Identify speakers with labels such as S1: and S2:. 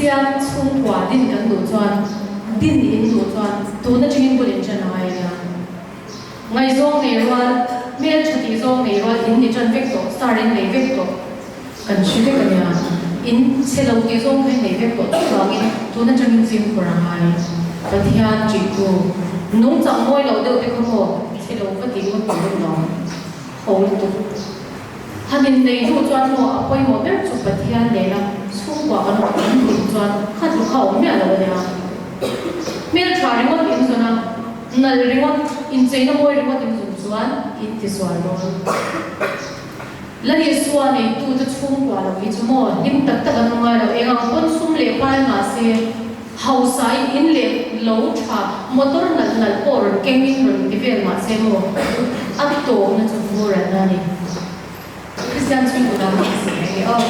S1: Kristian chhungkua din kan duh chuan, din in duh chuan tun atangin bul in ṭan a ngai a nia. Ngaihzawng nei rual, hmel ṭha tih zawng nei rual in ni ṭan vek tawh, star in nei vek tawh, kan hre vek a nia. In chhe lo tih zawng kha in nei vek tawh chuvangin tun aṭangin fimkhur a ngai. Pathian ṭihtu, nungchang mawi loh deuh te kha maw chhe lo va tih ngawt tur lo, ho lutuk. Han innei hnu chuan maw a pawimawh ber chu Pathian nena chhungkua kan awm kan tih chuan kha tluk kha a awm miah lo a nia. Hmeltha ringawt in zawn a, nalh ringawt, incheina mawi ringawt in zawn chuan in ti sual dawn. Lalisua neitute chhungkua lo hi chu maw hlim tak tak an awm ngai lo, eng ang pawn sum leh pai mahse hausa in in leh lo tha motor nalh nalh pawh rawn keng in rawn ti vel mahse maw a tawpna chu vur an a ni. Kristian chhungkaw dan hi a si reng e aw.